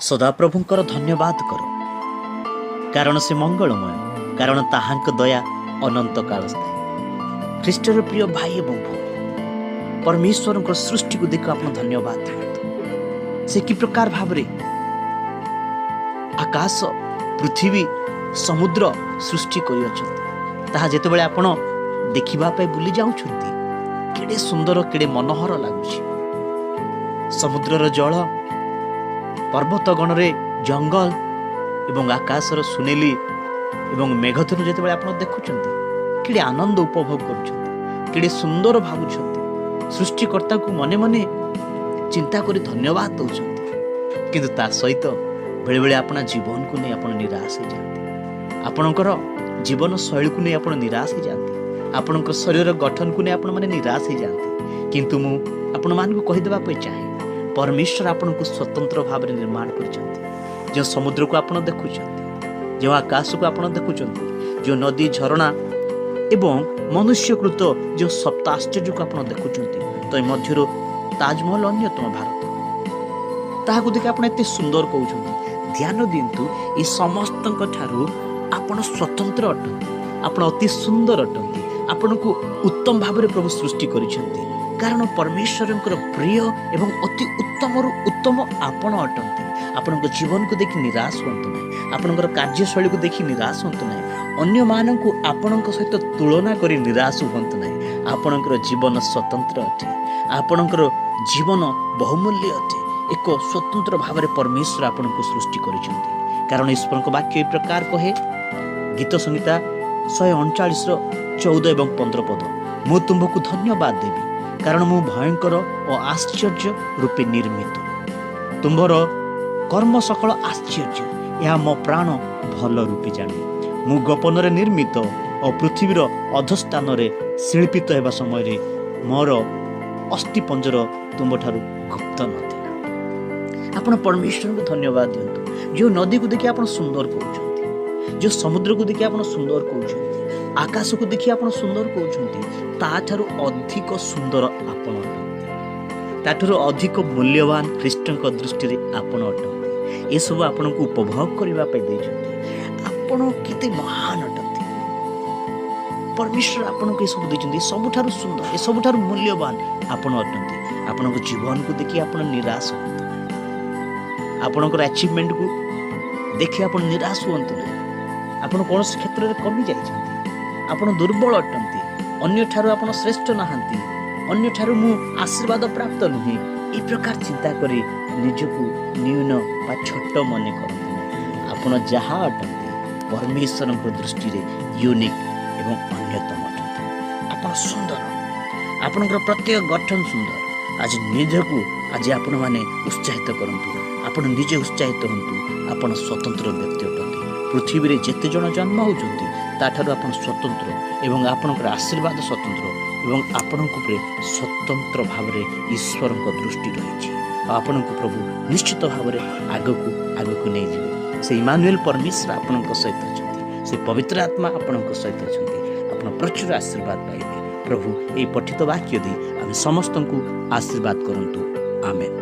ସଦାପ୍ରଭୁଙ୍କର ଧନ୍ୟବାଦ କର, କାରଣ ସେ ମଙ୍ଗଳମୟ, କାରଣ ତାହାଙ୍କ ଦୟା ଅନନ୍ତ କାଳ ସ୍ଥାୟୀ। ଖ୍ରୀଷ୍ଟର ପ୍ରିୟ ଭାଇ ଏବଂ ଭଉଣୀ, ପରମେଶ୍ୱରଙ୍କ ସୃଷ୍ଟିକୁ ଦେଖି ଆପଣ ଧନ୍ୟବାଦ ଦିଅନ୍ତୁ। ସେ କି ପ୍ରକାର ଭାବରେ ଆକାଶ, ପୃଥିବୀ, ସମୁଦ୍ର ସୃଷ୍ଟି କରିଅଛନ୍ତି, ତାହା ଯେତେବେଳେ ଆପଣ ଦେଖିବା ପାଇଁ ବୁଲି ଯାଉଛନ୍ତି, କେଡ଼େ ସୁନ୍ଦର, କେଡ଼େ ମନୋହର ଲାଗୁଛି। ସମୁଦ୍ରର ଜଳ, ପର୍ବତ ଗଣରେ ଜଙ୍ଗଲ ଏବଂ ଆକାଶର ସୁନେଲି ଏବଂ ମେଘଧନୁ ଯେତେବେଳେ ଆପଣ ଦେଖୁଛନ୍ତି, କେଡ଼େ ଆନନ୍ଦ ଉପଭୋଗ କରୁଛନ୍ତି, କେଡ଼େ ସୁନ୍ଦର ଭାବୁଛନ୍ତି, ସୃଷ୍ଟିକର୍ତ୍ତାକୁ ମନେ ମନେ ଚିନ୍ତା କରି ଧନ୍ୟବାଦ ଦେଉଛନ୍ତି। କିନ୍ତୁ ତା ସହିତ ବେଳେବେଳେ ଆପଣା ଜୀବନକୁ ନେଇ ଆପଣ ନିରାଶ ହେଇଯାଆନ୍ତି। ଆପଣଙ୍କର ଜୀବନ ଶୈଳୀକୁ ନେଇ ଆପଣ ନିରାଶ ହେଇଯାଆନ୍ତି। ଆପଣଙ୍କ ଶରୀରର ଗଠନକୁ ନେଇ ଆପଣମାନେ ନିରାଶ ହେଇଯାଆନ୍ତି। କିନ୍ତୁ ମୁଁ ଆପଣମାନଙ୍କୁ କହିଦେବା ପାଇଁ ଚାହେଁ, ପରମେଶ୍ୱର ଆପଣଙ୍କୁ ସ୍ୱତନ୍ତ୍ର ଭାବରେ ନିର୍ମାଣ କରିଛନ୍ତି। ଯେଉଁ ସମୁଦ୍ରକୁ ଆପଣ ଦେଖୁଛନ୍ତି, ଯେଉଁ ଆକାଶକୁ ଆପଣ ଦେଖୁଛନ୍ତି, ଯେଉଁ ନଦୀ, ଝରଣା ଏବଂ ମନୁଷ୍ୟକୃତ ଯେଉଁ ସପ୍ତାଶ୍ଚର୍ଯ୍ୟକୁ ଆପଣ ଦେଖୁଛନ୍ତି, ତ ଏ ମଧ୍ୟରୁ ତାଜମହଲ ଅନ୍ୟତମ ଭାରତ, ତାହାକୁ ଦେଖି ଆପଣ ଏତେ ସୁନ୍ଦର କହୁଛନ୍ତି। ଧ୍ୟାନ ଦିଅନ୍ତୁ, ଏ ସମସ୍ତଙ୍କ ଠାରୁ ଆପଣ ସ୍ୱତନ୍ତ୍ର ଅଟନ୍ତି। ଆପଣ ଅତି ସୁନ୍ଦର ଅଟନ୍ତି। ଆପଣଙ୍କୁ ଉତ୍ତମ ଭାବରେ ପ୍ରଭୁ ସୃଷ୍ଟି କରିଛନ୍ତି, କାରଣ ପରମେଶ୍ୱରଙ୍କର ପ୍ରିୟ ଏବଂ ଅତି ଉତ୍ତମରୁ ଉତ୍ତମ ଆପଣ ଅଟନ୍ତି। ଆପଣଙ୍କ ଜୀବନକୁ ଦେଖି ନିରାଶ ହୁଅନ୍ତୁ ନାହିଁ। ଆପଣଙ୍କର କାର୍ଯ୍ୟଶୈଳୀକୁ ଦେଖି ନିରାଶ ହୁଅନ୍ତୁ ନାହିଁ। ଅନ୍ୟମାନଙ୍କୁ ଆପଣଙ୍କ ସହିତ ତୁଳନା କରି ନିରାଶ ହୁଅନ୍ତୁ ନାହିଁ। ଆପଣଙ୍କର ଜୀବନ ସ୍ୱତନ୍ତ୍ର ଅଟେ। ଆପଣଙ୍କର ଜୀବନ ବହୁମୂଲ୍ୟ ଅଟେ। ଏକ ସ୍ୱତନ୍ତ୍ର ଭାବରେ ପରମେଶ୍ୱର ଆପଣଙ୍କୁ ସୃଷ୍ଟି କରିଛନ୍ତି, କାରଣ ଈଶ୍ୱରଙ୍କ ବାକ୍ୟ ଏ ପ୍ରକାର କହେ, ଗୀତ ସଂହିତା 139ର 14 ଏବଂ 15 ପଦ, "ମୁଁ ତୁମ୍ଭକୁ ଧନ୍ୟବାଦ ଦେବି, କାରଣ ମୁଁ ଭୟଙ୍କର ଓ ଆଶ୍ଚର୍ଯ୍ୟ ରୂପେ ନିର୍ମିତ। ତୁମ୍ଭର କର୍ମ ସକଳ ଆଶ୍ଚର୍ଯ୍ୟ, ଏହା ମୋ ପ୍ରାଣ ଭଲ ରୂପେ ଜାଣେ। ମୁଁ ଗୋପନରେ ନିର୍ମିତ ଓ ପୃଥିବୀର ଅଧସ୍ଥାନରେ ଶିଳ୍ପିତ ହେବା ସମୟରେ ମୋର ଅସ୍ଥି ପଞ୍ଜର ତୁମ୍ଭଠାରୁ ଗୁପ୍ତ ନଥିଲା।" ଆପଣ ପରମେଶ୍ୱରଙ୍କୁ ଧନ୍ୟବାଦ ଦିଅନ୍ତୁ। ଯେଉଁ ନଦୀକୁ ଦେଖି ଆପଣ ସୁନ୍ଦର କହୁଛନ୍ତି, ଯେଉଁ ସମୁଦ୍ରକୁ ଦେଖି ଆପଣ ସୁନ୍ଦର କହୁଛନ୍ତି, ଆକାଶକୁ ଦେଖି ଆପଣ ସୁନ୍ଦର କହୁଛନ୍ତି, ତାଠାରୁ ଅଧିକ ସୁନ୍ଦର ଆପଣ ଅଟନ୍ତି। ତାଠାରୁ ଅଧିକ ମୂଲ୍ୟବାନ ଖ୍ରୀଷ୍ଟଙ୍କ ଦୃଷ୍ଟିରେ ଆପଣ ଅଟନ୍ତି। ଏସବୁ ଆପଣଙ୍କୁ ଉପଭୋଗ କରିବା ପାଇଁ ଦେଇଛନ୍ତି। ଆପଣ କେତେ ମହାନ ଅଟନ୍ତି! ପରମେଶ୍ୱର ଆପଣଙ୍କୁ ଏସବୁ ଦେଇଛନ୍ତି। ଏ ସବୁଠାରୁ ସୁନ୍ଦର, ଏ ସବୁଠାରୁ ମୂଲ୍ୟବାନ ଆପଣ ଅଟନ୍ତି। ଆପଣଙ୍କ ଜୀବନକୁ ଦେଖି ଆପଣ ନିରାଶ ହୁଅନ୍ତୁ ନାହିଁ। ଆପଣଙ୍କର ଆଚିଭମେଣ୍ଟକୁ ଦେଖି ଆପଣ ନିରାଶ ହୁଅନ୍ତୁ ନାହିଁ। ଆପଣ କୌଣସି କ୍ଷେତ୍ରରେ କମି ଯାଇଛନ୍ତି, ଆପଣ ଦୁର୍ବଳ ଅଟନ୍ତି, ଅନ୍ୟଠାରୁ ଆପଣ ଶ୍ରେଷ୍ଠ ନାହାନ୍ତି, ଅନ୍ୟଠାରୁ ମୁଁ ଆଶୀର୍ବାଦ ପ୍ରାପ୍ତ ନୁହେଁ, ଏ ପ୍ରକାର ଚିନ୍ତା କରି ନିଜକୁ ନ୍ୟୁନ ବା ଛୋଟ ମନେ କରନ୍ତୁ ନାହିଁ। ଆପଣ ଯାହା ଅଟନ୍ତି, ପରମେଶ୍ୱରଙ୍କ ଦୃଷ୍ଟିରେ ୟୁନିକ୍ ଏବଂ ଅନ୍ୟତମ ଅଟନ୍ତି। ଆପଣ ସୁନ୍ଦର। ଆପଣଙ୍କର ପ୍ରତ୍ୟେକ ଗଠନ ସୁନ୍ଦର। ଆଜି ନିଜକୁ ଆଜି ଆପଣମାନେ ଉତ୍ସାହିତ କରନ୍ତୁ। ଆପଣ ନିଜେ ଉତ୍ସାହିତ ହୁଅନ୍ତୁ। ଆପଣ ସ୍ୱତନ୍ତ୍ର ବ୍ୟକ୍ତି ଅଟନ୍ତି। ପୃଥିବୀରେ ଯେତେ ଜଣ ଜନ୍ମ ହେଉଛନ୍ତି, ତାଠାରୁ ଆପଣ ସ୍ୱତନ୍ତ୍ର ଏବଂ ଆପଣଙ୍କର ଆଶୀର୍ବାଦ ସ୍ୱତନ୍ତ୍ର ଏବଂ ଆପଣଙ୍କ ଉପରେ ସ୍ୱତନ୍ତ୍ର ଭାବରେ ଈଶ୍ୱରଙ୍କ ଦୃଷ୍ଟି ରହିଛି। ଆଉ ଆପଣଙ୍କୁ ପ୍ରଭୁ ନିଶ୍ଚିତ ଭାବରେ ଆଗକୁ ଆଗକୁ ନେଇଯିବେ। ସେ ଇମାନୁଏଲ ପରମେଶ୍ୱର ଆପଣଙ୍କ ସହିତ ଅଛନ୍ତି। ସେ ପବିତ୍ର ଆତ୍ମା ଆପଣଙ୍କ ସହିତ ଅଛନ୍ତି। ଆପଣ ପ୍ରଚୁର ଆଶୀର୍ବାଦ ପାଇବେ। ପ୍ରଭୁ ଏହି ପଠିତ ବାକ୍ୟ ଦେଇ ଆମେ ସମସ୍ତଙ୍କୁ ଆଶୀର୍ବାଦ କରନ୍ତୁ। ଆମେନ୍।